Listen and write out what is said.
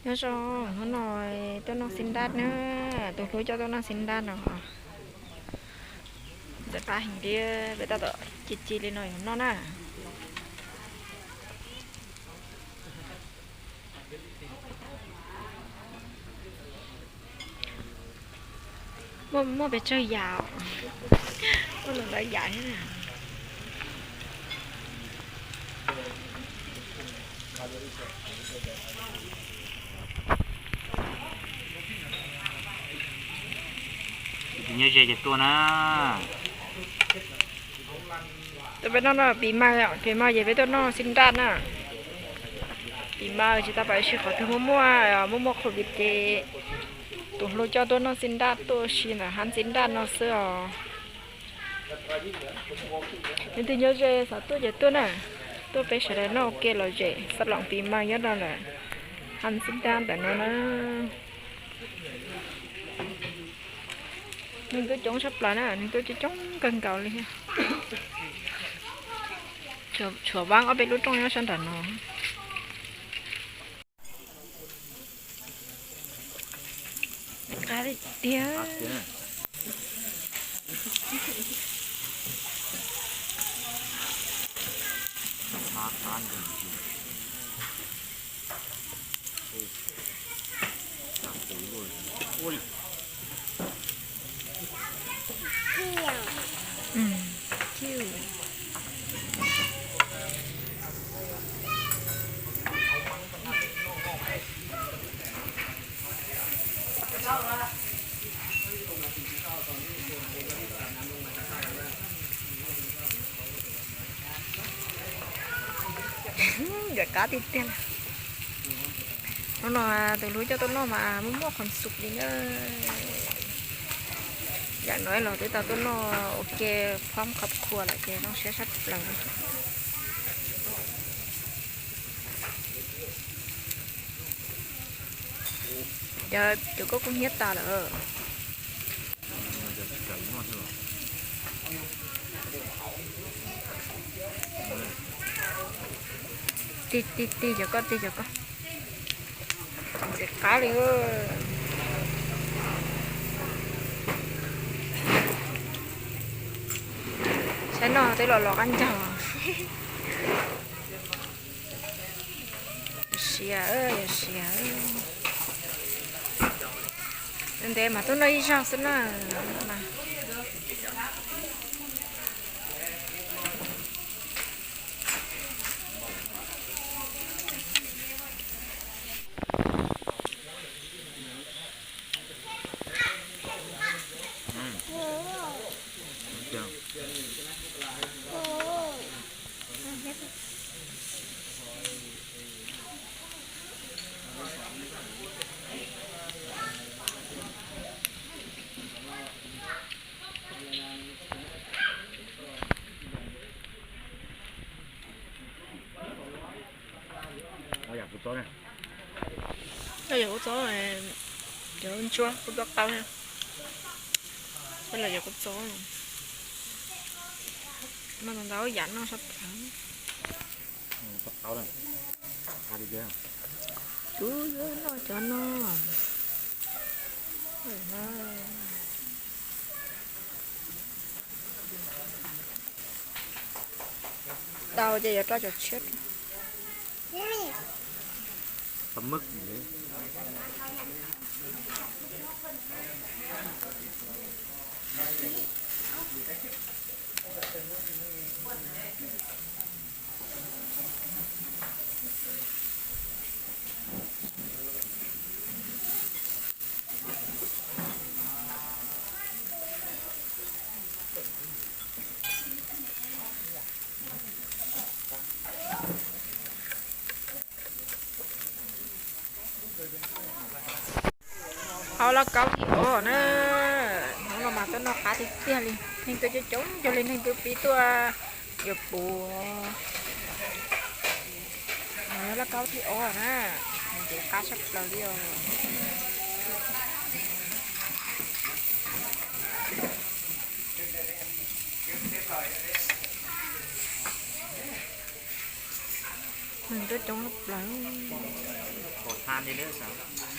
Nyob zoo, hnub no tuaj noj xib nrab na, tus hlub coj tuaj noj xib nrab no. Ntxim qab heev li, peb tab tom ci ci li no yuav noj na. Muaj, muaj pes tsawg yam, muaj lus ntau yam thiab na. Tus nyob ze ces tuaj na. Tus peb noj no pis mas, pis mas ces peb tuaj noj xib nrab na. Pis mas tsis tau pais ua si qhov twg, muaj muaj, muaj muaj covid ces tus hlub coj tuaj noj xib nrab, tuaj ua si ntawm hab xib nrab no xwb os. Leej twg nyob ze xav tuaj ces tuaj na, tuaj peb sawv daws noj ua ke lom zem xab loos pis mas nyob rau ntawm hab xib nrab ntawm no na. Neeg tuaj coob tshaj plaws na, neeg tuaj coob coob kawg nkaus li. Tshuav Vaab ob peb lub rooj nyob sab nram no. Qab tiag tiag. Nkawd qab tiag tiag. Hnub no tus hlub coj tuaj noj mas muaj muaj qhov xus li na. Yam no los twb tau tuaj noj ua ke phob khov khua lawm ces zoo siab sab plaws. Cov, cov koj kub hnyiab tas lawm. Tig tig tig cov koj, tig cov koj. Ntxim qab li. Saib no twb los los qab ncaug. Yog siav, yog siav. Ntev mas tuaj noj ib zaug xwb na. Yog kuv txob, cov ntsuab kuv tuaj qab, los yog kuv txob. Noj ntau yam noj sab plaws. Kuv yuav noj cov no. Tau ces yuav rau cov tshiab. Hau lauj kaub thib ob na. Hnub no mas tuaj noj qab tiag tiag li, neeg tuaj coob coob cuag li neeg twb pib tuaj yuav puv. Lauj kaub thib ob na, ntxim qab tshaj plaws li os. Neeg tuaj coob tshaj plaws. Hla li lawm xav.